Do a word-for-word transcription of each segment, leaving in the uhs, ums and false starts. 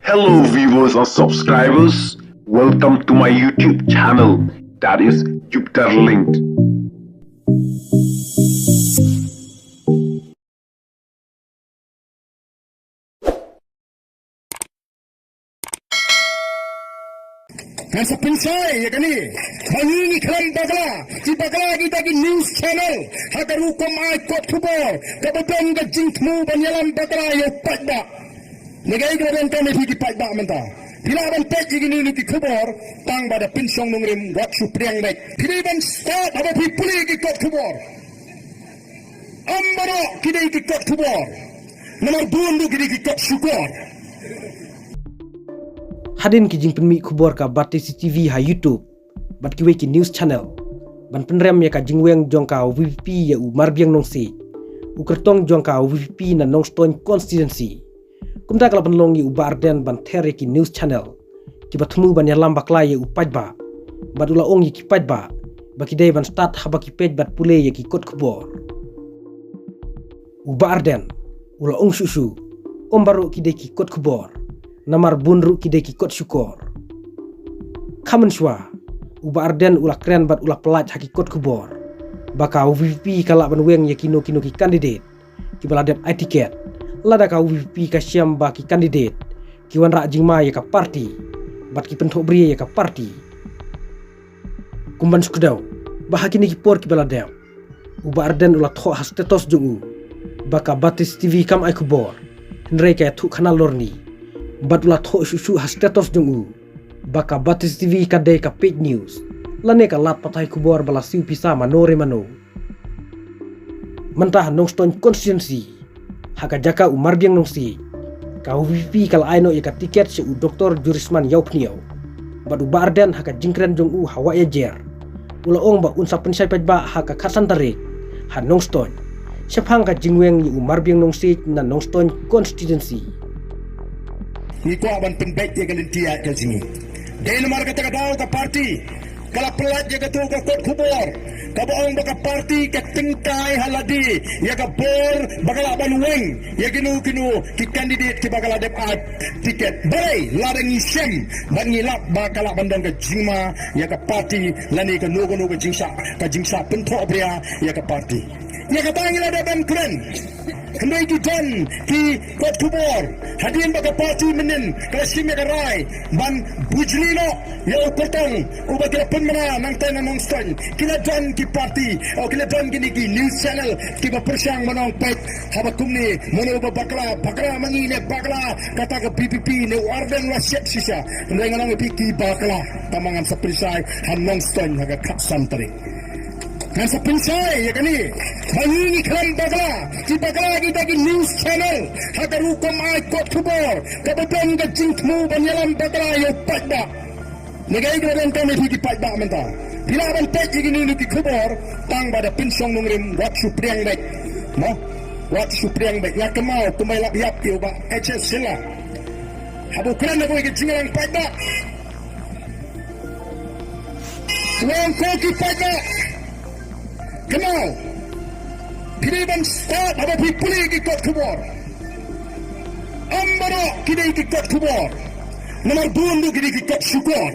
Hello viewers and subscribers, welcome to my YouTube channel, that is Jupiter Linked. Ngan sa pynshai ïa kane. Ba ngi ngi khlem bakla, ki bakla kita ki news channel ha ka rukom ai kot khubor kaba don ka jingthmu ban ïalam bakla ïa u paidbah. Lehse ka don kane phi ki paidbah mynta. Phi lah ban peit ïa kine ki khubor tang ba da pynshong nongrim wat shu pdiang beit. Phi dei ban stad haba phi pule ki kot khubor. Ym baroh ki dei ki kot khubor. Namar bun ruh ki dei ki kot shukor. Hadien ki jingpynmih khubor ka Batesi TV ha YouTube bad kiwei ki news channel ban pynrem ïa ka jingweng jong ka VPP ïa u Marbiang Nongsiej, u kyrtong jong ka VPP na Nongstoiñ constituency. Kumta ka la pynlong ïa u Bah Ardent ban ther ïa ki news channel kiba thmu ban ïalam bakla ïa u paidbah. Bad u la ong ïa ki paidbah ba ki dei ban stad haba ki peit bad pule ïa ki kot khubor. U Bah Ardent u la ong shuh shuh, ym baroh ki dei ki kot khubor, namar bun ruh ki dei ki kot shukor. Kha mynshuwa, u Bah Ardent u la kren bad u la pyllait ha ki kot khubor ba ka VPP ka lah ban weng ïa kino kino ki candidate kiba la dep ai tiket, lada ka VPP ka shem ba ki candidate ki wanrah jingma ïa ka party bad ki pynthohbria ïa ka party. Kum ban shu kdew ba ha kine ki por kiba la dep, u Bah Ardent u la thoh ha status jong u ba ka Batesi TV kam ai khubor, hynrei ka ïathuh khana lorni. Bad u la thoh shuh shuh ha status jong u ba ka Batesi TV ka dei ka fake news, lane ka lad pathai khubor ba la siew pisa mano re mano. Mynta ha Nongstoiñ constituency, ha ka jaka u Marbiang Nongsiej, ka VPP ka la ai noh ïa ka tiket sha u Doktor Jurisman Ïawphniaw. Bad u Bah Ardent ha ka jingkren jong u ha Wah Ïajer, u la ong ba un sa pynshai paidbah ha ka khatsan tarik ha Nongstoiñ shaphang ka jingweng ïa u Marbiang Nongsiej na Nongstoiñ constituency. Ngi kwah ban pynbeit ïa ka lynti ïa ka jingim. Dei namar kata ka daw ka party ka la pyllait ïa kato ka kot khubor kaba ong ba ka party ka tyngkai ha lade ïa ka bor ba ka lah ban weng ïa kino kino ki candidate kiba ka la dep ai tiket. Balei? Lada ngi shem bad ngi lap ba ka lah ban don ka jingma ïa ka party lane kano kano ka jingshah, ka jingshah pynthohbria ïa ka party. Ïa kata ngi la dep ban kren. Hynrei ki don ki kot khubor hadien ba ka party mynnin ka la shim ïa ka rai ban bujli noh ïa u kyrtong uba ki la pynmynna nangta na Nongstoiñ. Ki la don ki party, oh, ki la don kine ki news channel kiba pyrshang ban ong, peit, haba kumne mano ba bakla, bakla ma ngi ne bakla kata ka VPP ne u Ardent la shet shisha. Hynrei ngan ong ïa phi ki bakla, tang ba ngan sa pynshai ha Nongstoiñ ha ka khatsan tarik. Ngan sa pynshai ïa kane ba ngi ngi khlem bakla, ki bakla kita ki news channel ha ka rukom ai kot khubor kaba don ka jingthmu ban ïalam bakla ïa u paidbah. Lehse ka don kane phi ki paidbah mynta. Phi lah ban peit ïa kine ki khubor tang ba da pynshong nongrim wat shu pdiang beit. Mo? Wat shu pdiang beit. Nga kynmaw kumba i lap ïap ïa u Bah H S Shylla haba u kren ha kawei ka jingïalang paidbah. Wan ko ki paidbah. Kynmaw. Phi dei ban stad haba phi pule ki kot khubor. Ym baroh ki dei ki kot khubor. Namar bun ruh ki dei ki kot shukor.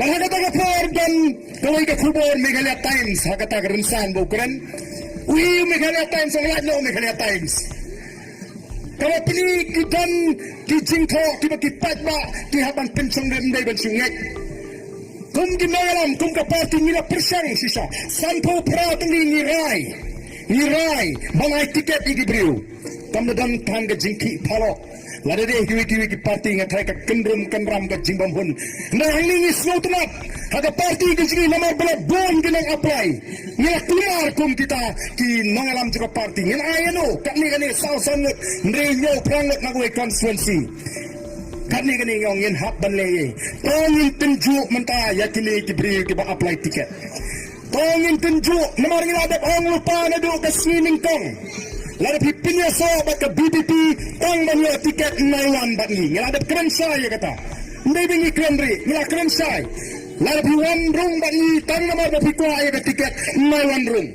Bad ha kata ka por don kawei ka khubor Meghalaya Times, ha kata ka rynsan ba u kren. U ïohi u Meghalaya Times, u lait noh u Meghalaya Times. Kaba pyni ki don ki jingthoh kiba ki paidbah ki hap ban pynshong, ym dei ban shu ngeit. Kum ki nongïalam, kum ka party ngi la pyrshang shisha. Sanphew phra tylli ngi rai. Ngi rai ban ai tiket ïa ki briew. Kam da don tang ka jingkhih phalok. Lada dei kiwei kiwei ki party nga tharai ka kynrum kynram ka jingbymhun. Hynrei hangne ngi sngewtynnat ha ka party ka jong ngi namar ba la bun ki nang apply. Ngi la kulmar kum kita ki nongïalam jong ka party. Ngin ai ïano, katne kane saw san ngut, hynriew hynñiew phra ngut na kawei constituency. Katne kane ngi ong ngin hap ban leh ei. To ngin tynjuh mynta ïa kine ki briew kiba apply tiket. To ngin tynjuh, namar ngi la dep ong lypa naduh ka sngi nyngkong. Lada phi pynïasoh bad ka VPP tang ban ïoh tiket, ym ai wan bad ngi. Ngi la dep kren shai ïa kata. Ym dei ba ngi kren rieh, ngi la kren shai. Lada phi wan rung bad ngi tang namar ba phi kwah ïa ka tiket, ym ai wan rung.